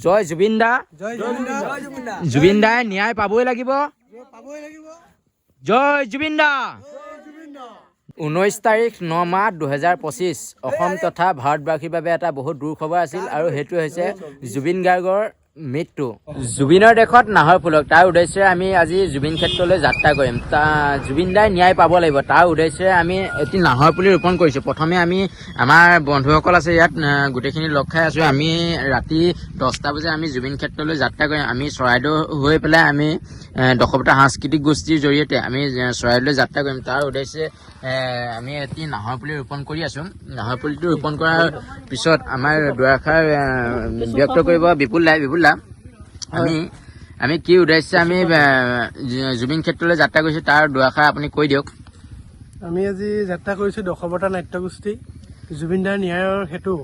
জয় জুবিন দা। জয় জুবিন দা। জুবিন দাই ন্যায় পাবই লাগিব। পাবই লাগিব। জয় জুবিন দা। 19 তাৰিখ 9 মাহ 2025 অসম তথা ভাৰতবাসীৰ বাবে এটা বহুত দূৰ খবৰ আছিল আৰু সেইটো হৈছে জুবিন গাৰ্গৰ মৃত্যু। জুবিনৰ দেশত নাহৰ ফুলক, তাৰ উদ্দেশ্যে আমি আজি জুবিন ক্ষেত্ৰলৈ যাত্ৰা কৰিম। জুবিন দাই ন্যায় পাব লাগিব, তাৰ উদ্দেশ্যে আমি এটি নাহৰ পুলি ৰোপণ কৰিছোঁ। প্ৰথমে আমি আমাৰ বন্ধুসকল আছে ইয়াত, গোটেইখিনি লগ খাই আছোঁ। আমি ৰাতি 10টা বজাত আমি জুবিন ক্ষেত্ৰলৈ যাত্ৰা কৰিম। আমি চৰাইদেউ হৈ পেলাই আমি দশৱতাৰ সাংস্কৃতিক গোষ্ঠীৰ জৰিয়তে আমি চৰাইদেউলৈ যাত্ৰা কৰিম। তাৰ উদ্দেশ্যে আমি এটি নাহৰ পুলি ৰোপণ কৰি আছোঁ। নাহৰ পুলিটো ৰোপণ কৰাৰ পিছত আমাৰ দুআষাৰ ব্যক্ত কৰিব বিপুল দাই। বিপুল দা, আমি কি উদ্দেশ্যে আমি জুবিন ক্ষেত্ৰলৈ যাত্ৰা কৰিছোঁ, তাৰ দুআষাৰ আপুনি কৈ দিয়ক। আমি আজি যাত্ৰা কৰিছোঁ দশৱতাৰ নাট্যগোষ্ঠী জুবিনদাৰ ন্যায়ৰ হেতু,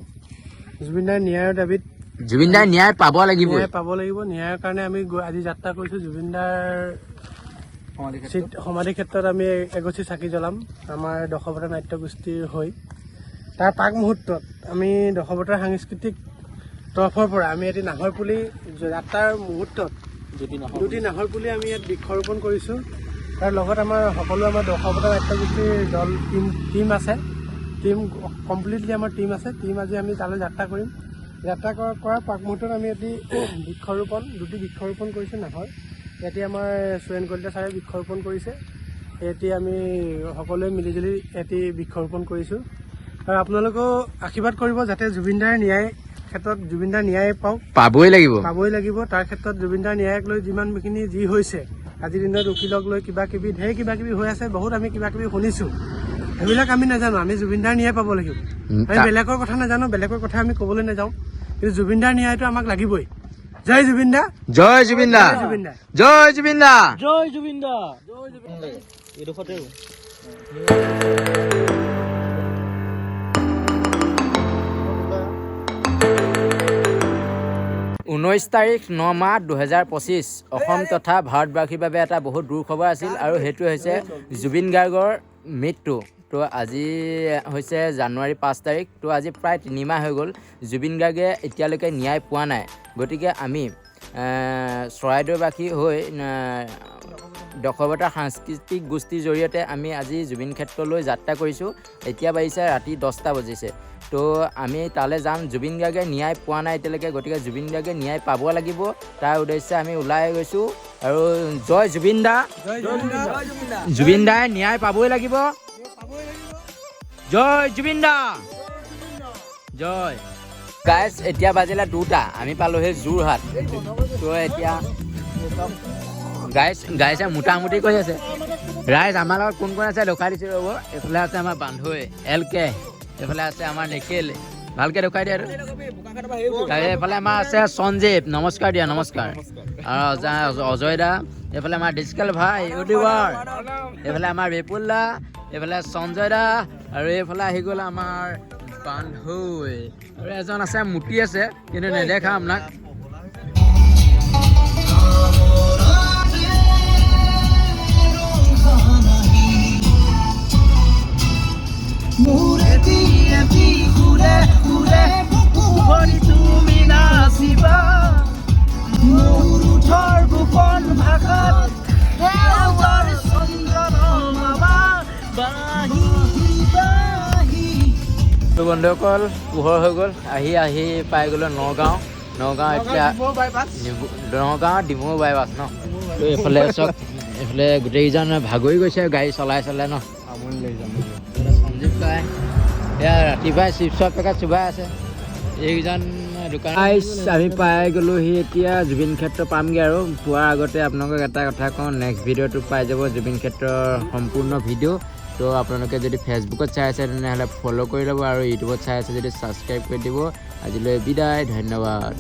জুবিনদাৰ ন্যায়ৰ দাবীত। জুবিন দাই ন্যায় পাব লাগিব। ন্যায় পাব লাগিব। ন্যায়ৰ কাৰণে আমি আজি যাত্ৰা কৰিছোঁ। জুবিনদাৰ সমাধি ক্ষেত্ৰত আমি এগছি চাকি জ্বলাম আমাৰ দশৱতাৰ নাট্যগোষ্ঠীৰ হৈ। তাৰ প্ৰাক মুহূৰ্তত আমি দশৱতাৰ সাংস্কৃতিক তৰফৰ পৰা আমি এটি নাহৰ পুলি যাত্ৰাৰ মুহূৰ্তত দুটি নাহৰ পুলি আমি ইয়াত বৃক্ষৰোপণ কৰিছোঁ। তাৰ লগত আমাৰ সকলো আমাৰ দশৱতাৰ নাট্যগোষ্ঠীৰ দল টীম আছে, টীম কমপ্লিটলি আমাৰ টীম আছে। টীম আজি আমি তালৈ যাত্ৰা কৰিম। যাত্ৰা কৰাৰ প্ৰাক মুহূৰ্তত আমি এটি বৃক্ষৰোপণ, দুটি বৃক্ষৰোপণ কৰিছোঁ নাহৰ। এটি আমাৰ সুৰেণ কলিতা ছাৰে বৃক্ষৰোপণ কৰিছে, এটি আমি সকলোৱে মিলিজুলি এটি বৃক্ষৰোপণ কৰিছোঁ। আৰু আপোনালোকেও আশীৰ্বাদ কৰিব যাতে জুবিনদাৰ ন্যায় ক্ষেত্ৰত জুবিনদাৰ ন্যায় পাওক। পাবই লাগিব। পাবই লাগিব। তাৰ ক্ষেত্ৰত জুবিনদাৰ ন্যায়ক লৈ যিমানখিনি যি হৈছে আজিৰ দিনত, উকিলক লৈ কিবা কিবি ঢেৰ কিবা কিবি হৈ আছে, বহুত আমি কিবা কিবি শুনিছোঁ, সেইবিলাক আমি নাজানো। আমি জুবিনদাৰ ন্যায় পাব লাগিব। আমি বেলেগৰ কথা নাজানো, বেলেগৰ কথা আমি ক'বলৈ নাযাওঁ, কিন্তু জুবিনদাৰ ন্যায়টো আমাক লাগিবই। জয় জুবিন দা। জয় জুবিন দা। জয় জুবিন দা। জয় জুবিন দা। জয় জুবিন দা। এইডোখৰতে। 19 তাৰিখ 9 মাহ 2025 অসম তথা ভাৰতবাসীৰ বাবে এটা বহুত দূৰ খবৰ আছিল আৰু সেইটো হৈছে জুবিন গাৰ্গৰ মৃত্যু। তো আজি হৈছে জানুৱাৰী 5 তাৰিখ। তো আজি প্ৰায় 3 মাহ হৈ গ'ল, জুবিন গাৰ্গে এতিয়ালৈকে ন্যায় পোৱা নাই। গতিকে আমি চৰাইদেউবাসী হৈ দশৱতাৰ সাংস্কৃতিক গোষ্ঠীৰ জৰিয়তে আমি আজি জুবিন ক্ষেত্ৰলৈ যাত্ৰা কৰিছোঁ। এতিয়া বাজিছে ৰাতি 10টা বাজিছে। তো আমি তালৈ যাম। জুবিন গাৰ্গে ন্যায় পোৱা নাই এতিয়ালৈকে, গতিকে জুবিন গাৰ্গে ন্যায় পাব লাগিব, তাৰ উদ্দেশ্যে আমি ওলাই গৈছোঁ। আৰু জয় জুবিন দা। জয় জুবিন দা। জুবিন দাই ন্যায় পাবই লাগিব। পাবই লাগিব। জয় জুবিন দা, জয়। গাইজ, এতিয়া বাজিলে 2টা, আমি পালোহি যোৰহাট। তো এতিয়া গাইজ, গাইছে মোটামুটি কৈ আছে। ৰাইজ, আমাৰ লগত কোন কোন আছে দেখুৱাই দিছোঁ, ৰ'ব। এইফালে আছে আমাৰ বান্ধৈ এল কে, এইফালে আছে আমাৰ নিখিল, ভালকে দেখুৱাই দিয়া আৰু। তাৰে এইফালে আমাৰ আছে সঞ্জীৱ, নমস্কাৰ দিয়া, নমস্কাৰ। আৰু অজয় দা, এইফালে আমাৰ ডিজিকেল ভাই ইউটিউবাৰ, এইফালে আমাৰ বিপুল দা, এইফালে সঞ্জয় দা আৰু এইফালে আহি গ'ল আমাৰ বান্ধৈ। আৰু এজন আছে, মুতি আছে কিন্তু নেদেখা আপোনাক। মোৰে দিয়ে বিহুৰে সুৰে বুকু ভৰি তুমি নাচিবা, মোৰ ওঠৰ গোপন ভাষাত সেউজৰ চন্দ্ৰ নমাবা বাঁহী বাঁহী। তো বন্ধুসকল, পোহৰ হৈ গ'ল, আহি আহি পাই গ'লো নগাঁও। নগাঁও এতিয়া নগাঁও ডিমৌ বাইপাছ ন। তো এইফালে চাওক, এইফালে গোটেইকেইজন ভাগৰি গৈছে গাড়ী চলাই চলাই ন। সঞ্জীৱ কাই এয়া ৰাতিপুৱাই চিপছৰ পেকেট চুবাই আছে। এইকেইজন দোকান। আমি পাই গ'লোহি, এতিয়া জুবিন ক্ষেত্ৰ পামগৈ। আৰু পোৱাৰ আগতে আপোনালোকক এটা কথা কওঁ, নেক্সট ভিডিঅ'টো পাই যাব জুবিন ক্ষেত্ৰৰ সম্পূৰ্ণ ভিডিঅ'। তো আপোনালোকে যদি ফেচবুকত চাই আছে তেনেহ'লে ফ'ল' কৰি ল'ব আৰু ইউটিউবত চাই আছে যদি ছাবস্ক্ৰাইব কৰি দিব। আজিলৈ বিদায়, ধন্যবাদ।